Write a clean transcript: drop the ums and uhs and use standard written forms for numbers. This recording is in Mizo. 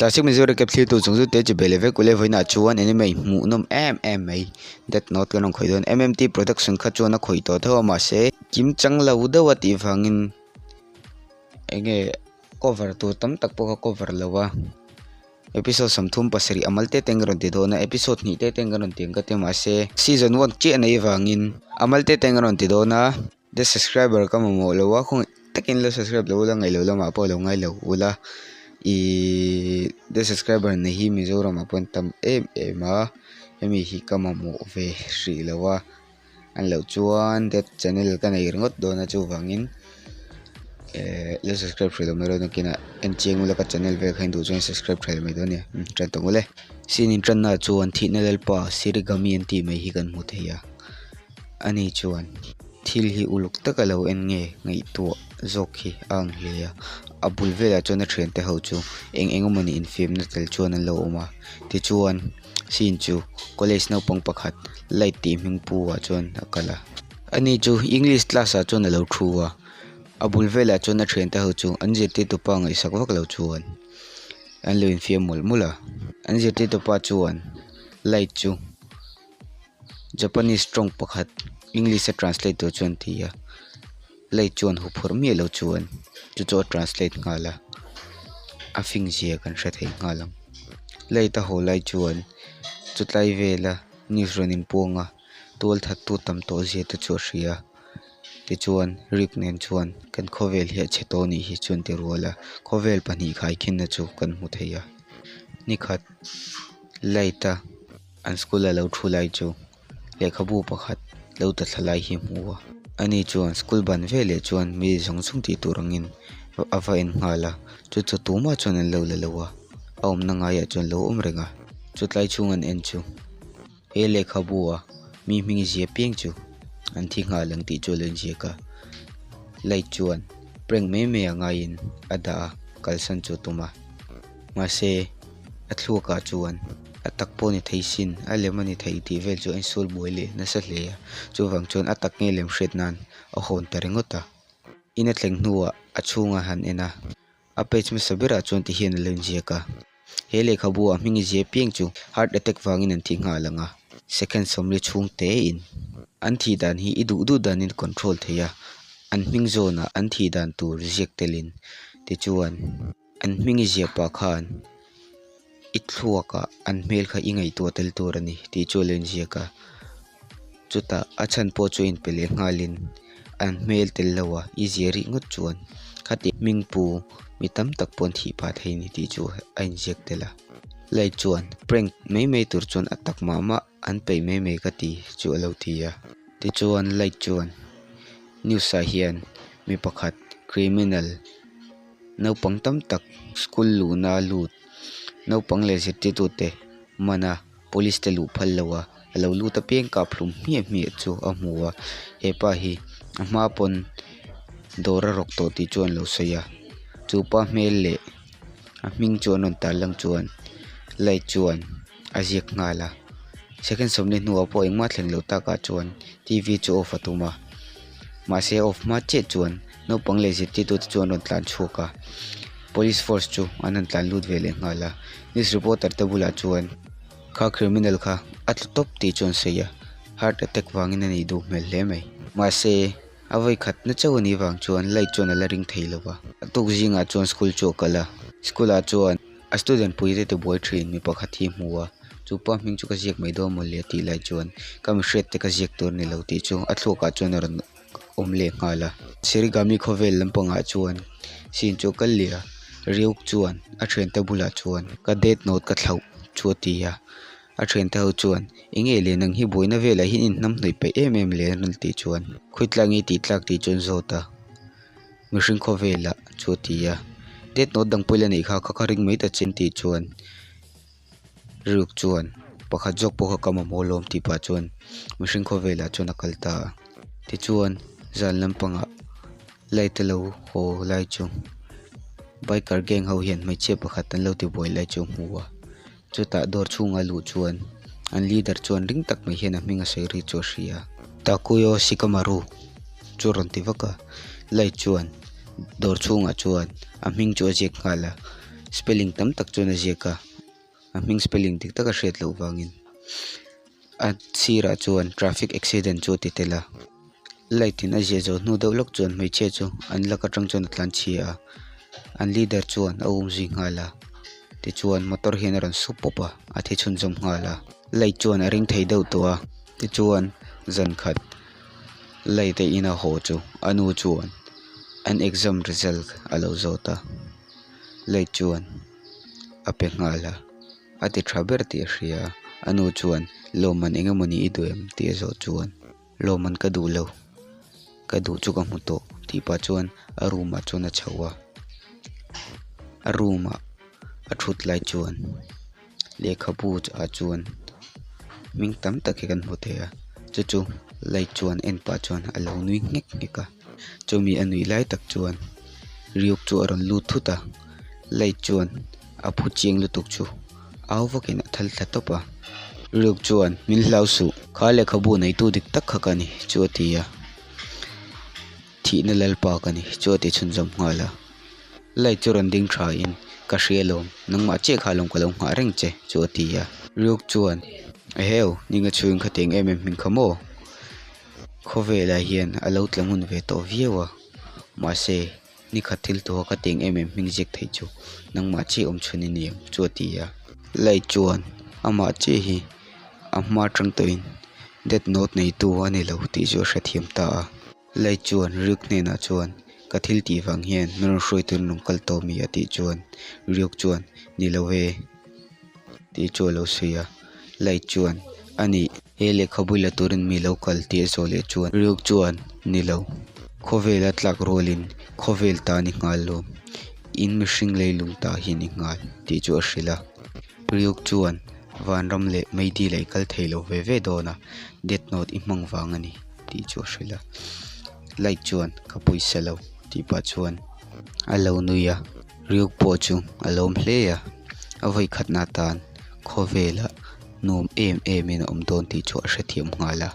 Classic Mizo recap thlir tu chung chu te chi beh leh vek ule vawiinah chuan anime hmuh nawm em em mai Death Note kan rawn khawih dawn MMT production kha chuan a khawih tawh tho a mahse kim chang lo deuh a tih vangin enge cover tur tam tak pawh kha cover lo a episode 37 a mal te te an rawn ti dawn a episode hnih te te an rawn ti ang ka ti mahse season one chiah nei vangin a mal te te an rawn ti dawn a. The subscriber ka mamawh lo a khawngaih takin lo subscribe lo ula ngaih loh lamah pawh lo ngai lo ula ihh the subscriber nei hi Mizoram ah pawh an tam em em a hemi hi ka mamawh ve hrih lo a an loh chuan that channel ka nei ringawt dawn a chuvangin ehh lo subscribe hrih lo mai rawh nakinah en chiang ula ka channel vel kha in duh chuan subscribe tha leh mai dawn a nia tan tawh ngawt e. Scene intanna chuan thihna lalpa Sirigami an tih mai hi kan hmu thei a. Ani chuan thil hi uluk taka lo en nge ngaihtuah zawk hi a ang hle a, a bul velah chuan a thiante ho chu eng eng emawni infiamna tel chuan an lo awm a tichuan scene chu college naupang pakhat light tih hming pu ah chuan a kal a ani chu english class ah chuan alo thu a a bul velah chuan a thiante ho chu an zirtirtu pa ngaihsak vak lo chuan an lo infiam mawlh mawlh a an zirtirtu pa chuan light chu. Japanese tawng pakhat English a translate tur chuan ti a lei chuan huphurh miah lo chuan chu chu a translate nghal a a fing zia kan hre thei nghal ang light a haw lai chuan chutlai vela news rawn inpuang a tual that tu tam tawh zia te chu a hria tichuan rik nen chuan kan khawvel hi a chhe tawh anih hi chuan ti rual a khawvel pahnih khai khin na chu kan hmu thei a nikhat light a. An school a lo thu lai chu lehkhabu pakhat lo ta thla lai hi a hmu a ani chuan school ban veleh chuan mi zawng zawng tih tur angin a va en nghal a chu chu tumah chuan an lo la lo a a awmna ngaiah chuan lo awm reng a chutlai chhung an en chu he lehkhabu a mi hming zia piang chu an thi nghal ang tih chu a lo inziak a light chuan prank mai mai a ngaiin a dah a kalsan chu a tum a mahse a thluakah chuan. A tak pawh a ni thei sin a lem a ni thei tih vel chu a insual buai leh nasa hle a chuvang chuan a tak nge lem hriat nan a hawn ta ringawt a in a thleng hnuah a chhungah a han en a a page hmasa berah chuan ti hian a lo inziak a he lehkhabu ah hming i zia piang chu heart attack vangin an thi nghal ang a second sawmli chhung te in an thih dan hi i duh duh danin control thei a an hming zawnah an thih dan tur ziak telin tichuan. An hming i ziah pah khan i thluakah an hmel kha i ngaihtuah tel tur a ni tih chu a lo inziak a. Chutah a chhan pawh chu inpe leh nghalin an hmel tel lo a i ziah rih ngawt chuan khati hming pu mi tam tak pawh an thih phah thei a ni tih chu a inziak tel a. Light chuan prank mai mai tur chuan a tak mah mah an peih mai mai ka ti chu a lo ti a. Tichuan light chuan news ah hian mi pakhat criminal. Naupang tam tak school luhna a lut naupang leh zirtirtu te mana police te luh phal lo a a lo lut apiang kap hlum hmiah hmiah chu a hmu a hepa hi a hma pawn dawr a rawk tawh tih chu an lo sawi a chupa hmel leh a hming chu an rawn tar lang chuan light chuan a ziak nghal a second sawmli hnuah pawh engmah thleng loh takah chuan t v chu off a tum a mahse off hma chiah chuan. Naupang leh zirtirtute chu an rawn tlan chhuak a police force chu an han tlan lut ve leh nghal a news reporter te bulah chuan kha criminal kha a tlu tawp tih chu an sawi a heart attack vangin a nih duh hmel hle mai mahse a vawi khat na chauh a nih vang chuan light chuan a la ring thei lo va a tuk zingah chuan school chu a kal a school ah chuan a student pui te tibuai thin mi pakhat hi a hmu a chupa hming chu ka ziak mai dawn mawle a tih lai chuan ka mi hriat te ka ziak tur a ni lo tih chu a thluak ah chuan a rawn. awm leh nghal a Sirigami khawvel lampangah chuan scene chu a kal leh a Ryuk chuan a thiante bulah chuan ka death note ka thlauh chu a ti a a thiante ho chuan eng nge le nang hi buaina velah hian in hnam hnawih peih em em le an rawn tih chuan khawitlak nge tih tlak tih chu an zawt a mihring khawvelah chu a ti a death note dang pawh ila neih kha kha kha ring mai ta che an tih chuan. Ryuk chuan pakhat zawk pawh kha ka mamawh lawm tih pah chuan mihring khawvelah chuan a kal ta a tichuan zan lampangah light a lo haw lai chu biker gang ho hian hmeichhia pakhat an lo ti buai lai chu a hmu a chutah dawr chhungah a luh chuan an leader chuan ring tak mai hian a hming a sawi ri chu a hria Takuyo Shikamaru chu a rawn ti vak a light chuan dawr chhungah chuan a hming chu a ziak nghal a. Spelling tam tak chuan a ziak a, a hming spelling dik tak a hriat loh vangin. A sirah chuan traffic accident chu a ti tel a, light in a ziah zawh hnu deuh lawk chuan hmeichhia chu an lak atang chuan a tlan chhia a, an leader chuan a um zui nghal a, tichuan motor hian a rawn su pawp a, a thi chhunzawm nghal a, light chuan a ring thei deuh tawh a, tichuan zan khat light a in a haw chu a nu chuan an exam result a lo zawt a, light chuan a pe nghal a. A ti tha ber tih a hria a, a nu chuan lawmman eng emaw ni i duh em tih a zawh chuan lawmman ka duh lo, ka duh chu ka hmu tawh tih pah chuan a room ah chuan a chho a, a room ah a thut lai chuan lehkhabu ah chuan hming tam tak hi kan hmu thei a, chu chu light chuan en pah chuan a lo nui nghek nghek a, chumi a nuih lai tak chuan riuk chu a rawn lut thut a, light chuan. A phu chiang lutuk chu au vakin a thal thla tawp a. Luke chuan, Min hlau suh, kha lehkhabu neitu dik tak kha ka ni, chu a ti a. Thihna lalpa ka ni, chu a ti chhunzawm nghal a. Light chu rawn ding thain, Ka hria lawm, nangmah chiah kha lawm ka lo nghah reng che, chu a ti a. Luke chuan, Eheu, ninga chhungin khatiang em em hming kha maw? Khawvelah hian a lo tla ngun ve tawh viau a, mahse, Ni khat thil tuha ka teng em em hming ziak theih chu nangmah chiah awm chhun i ni ang chu a ti a. Light chuan amah chiah hi a hma atang tawhin death note neitu a ni lo tih chu a hrethiam ta a. Light chuan Ryuk hnenah chuan ka thil tih vang hian min rawn hruai turin rawn kal tawh mi a tih chuan Ryuk chuan ni lo e tih chu a lo sawi a. Light chuan a nih. He lehkhabu la turin mi lo kal tih a zawh leh chuan Ryuk chuan, Ni lo. Khawvela tlak rualin khawvel ta ni nghal lo. In mihring leilung ta hi ni nghal tih chu a hrilh a. Ryuk chuan, Vanram leh Meidil ah i kal thei lo ve ve dawn a, Death Note i hmang vang a ni tih chu a hrilh a. Light chuan, Ka pawisa lo tih pah chuan a lo nui a. Ryuk pawh chu a lawm hle a, a vawikhatna atan khawvelah nuam em em in a awm dawn tih chu a hrethiam nghal a.